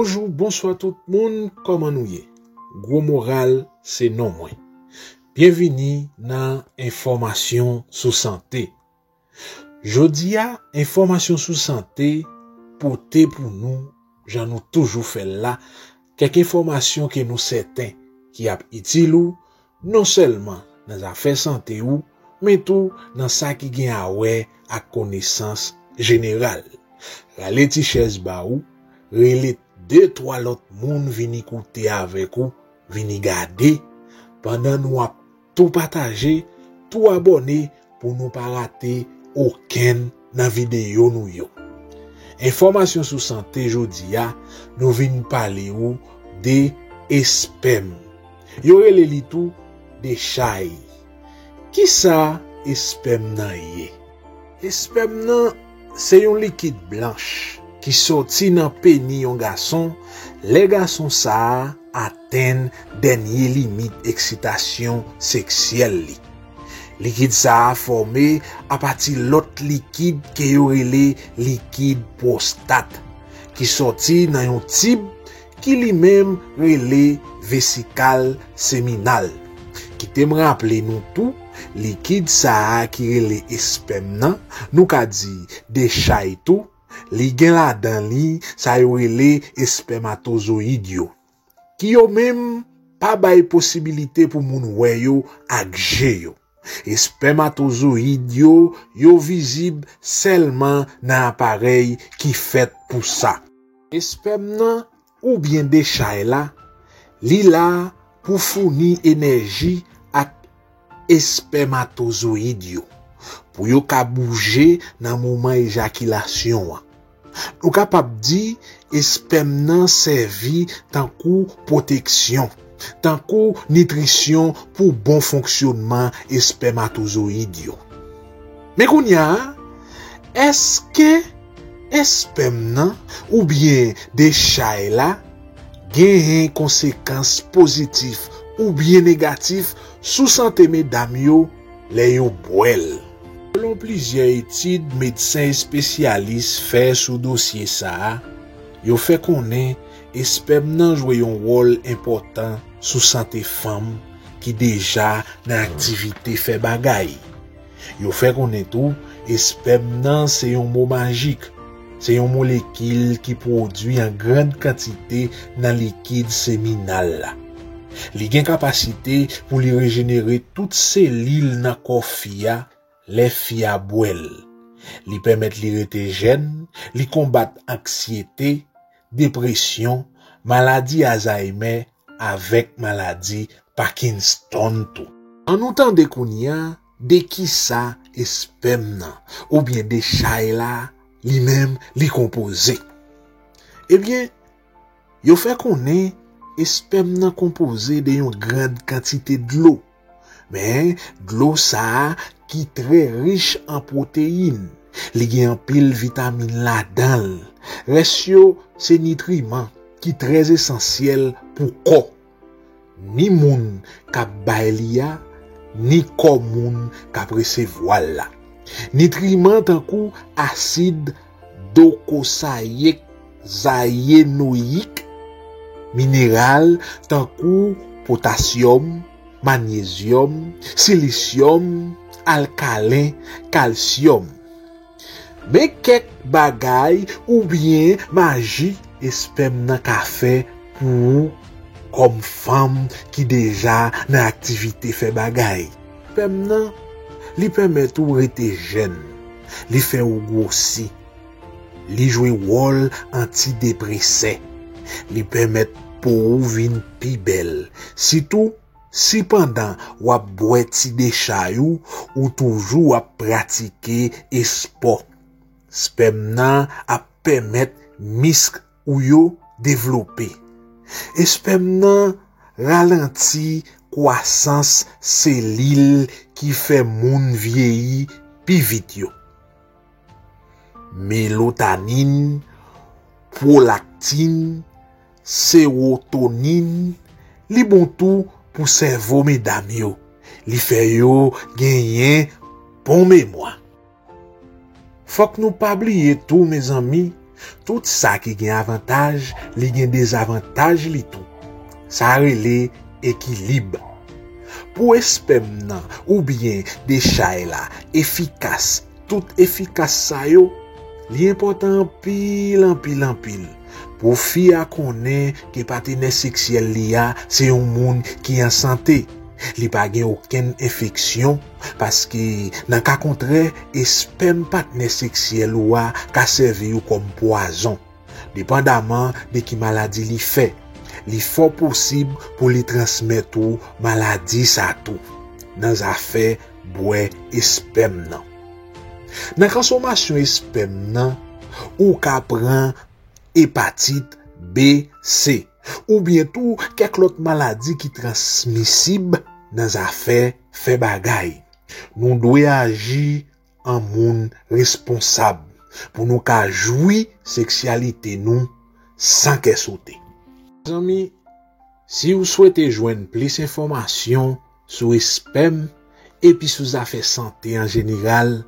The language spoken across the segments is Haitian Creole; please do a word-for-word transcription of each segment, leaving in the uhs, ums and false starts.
Bonjou, bonswa tout moun, kòman nou ye? Gwo Moral se non mwen. Byenvini nan enfòmasyon sou sante. Jodi a, enfòmasyon sou sante pote pou nou, jan nou toujou fè l la, kèk enfòmasyon ke nou sèten ki ap itil ou, non sèlman nan zafè sante ou, men tou nan sa ki gen a wè ak konesans jeneral. Rale ti chèz ba ou, rele de twa lòt moun vini koute avèk ou, vini gade, pandan nou ap tou pataje, tou abòne pou nou pa rate okenn nan videyo nou yo. Enfòmasyon sou sante jodi a, nou vin pale ou de espèm. Yo rele li tou dechay. Kisa espèm nan ye? Espèm nan se yon likid blanch ki sòti nan peni yon gason lè gason sa a atenn dènye limit eksitasyon seksyèl li. Likid sa a fòme apati lòt likid ke yo rele likid pwostat, ki sòti nan yon tib ki li menm rele vesikal seminal, kite m raple nou tou, likid sa a ki rele espèm nan, nou ka di dechay tou, li gen ladan li sa yo rele espèmatozoyid yo, ki yo menm pa bay posibilite pou moun wè yo ak je yo. Espèmatozoyid yo, yo vizib sèlman nan aparèy ki fèt pou sa. Espèm nan oubyen dechay la, li la pou founi enèji ak espèmatozoyid yo, pou yo ka bouje nan moman ejakilasyon an. Nou kapab di espèm nan sèvi tankou pwoteksyon, tankou nitrisyon pou bon fonksyonman espèmatozoyid yo. Men kounye a, èske espèm nan oubyen dechay la genyen konsekans pozitif oubyen negatif sou sante medam yo lè yo bwè l? Selon plizyè etid medsen espesyalis fè sou dosye sa a, yo fè konnen espèm nan jwe yon wòl enpòtan sou sante fanm ki deja nan aktivite fè bagay. Yo fè konnen tou, espèm nan se yon mo majik. Se yon molekil ki pwodui an grann kantite nan likid seminal la. Li gen kapasite pou li rejenere tout selil nan kò fi a lè fi a bwè l. Li pèmèt li rete jèn, li konbat anksyete, depresyon, maladi Alzheimer avèk maladi Parkinson tou. Ann nou tande kounye a de kisa espèm nan oubyen dechay la li menm li konpoze. Ebyen, yo fè konnen espèm nan konpoze de yon grann kantite dlo. Men, dlo sa a ki trè rich an pwoteyin, li gen anpil vitamin ladan l. Rès yo se nitriman ki trè esansyèl pou kò, ni moun k ap bay li a, ni kò moun k ap resevwa l la. Nitriman tankou asid dokosayik, zayenoyik, mineral tankou potasyòm, manyezyòm, silisyòm, alkalen, kalsyòm. Men kèk bagay oubyen maji espèm nan ka fè pou ou kòm fanm ki deja nan aktivite fè bagay. Espèm nan, li pèmèt ou rete jèn, li fè ou gwosi, li jwe wòl antidepresè, li pèmèt po ou vin pi bèl, sitou si pandan w ap bwè ti dechay ou, ou toujou ap pratike espò. Espèm nan ap pèmèt misk ou yo devlope. Espèm nan ralanti kwasans selil ki fè moun vyeyi pi vit yo. Melotanin, pwolaktin, sewotonin, li bon tou pou sèvo medam yo. Li fè yo genyen bon memwa. Fòk nou pa bliye tou, mezanmi, Tout sa ki gen avantaj, li gen dezavantaj li tou. Sa rele ekilib. Pou espèm nan oubyen dechay la efikas, tout efikas sa yo, li enpòtan anpil, anpil, anpil. Pou fi a konnen ke patenè seksyèl li a se yon moun ki an sante. Li pa gen okenn enfeksyon, paske nan ka kontrè, espèm patnè seksyèl ou a ka sèvi ou kòm pwazon. Depandaman de ki maladi li fè, li fò posib pou li transmèt ou maladi sa tou, nan zafè bwè espèm nan. Nan konsomasyon espèm nan, ou ka pran epatit B, C, oubyen tou kèk lòt maladi ki transmisib nan zafè fè bagay. Nou dwe aji an moun responsab pou nou ka jwi seksyalite nou san kè sote. Zanmi, si w swete jwenn plis enfòmasyon sou espèm epi sou zafè sante an jeneral,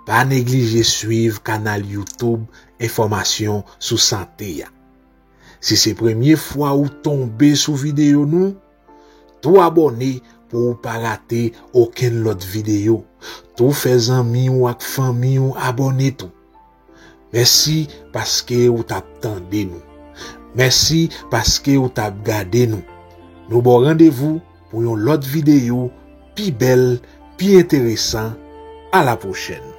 pa neglije swiv kanal YouTube Enfòmasyon sou Sante a. Si se premye fwa ou tonbe sou videyo nou, tou abòne pou ou pa rate okenn lòt videyo. Tou fè zanmi w ak fanmi w abòne tou. Mèsi paske ou t ap tande nou. Mèsi paske ou t ap gade nou. Nou ba w randevou pou yon lòt videyo pi bèl, pi enteresan. A la pwochèn.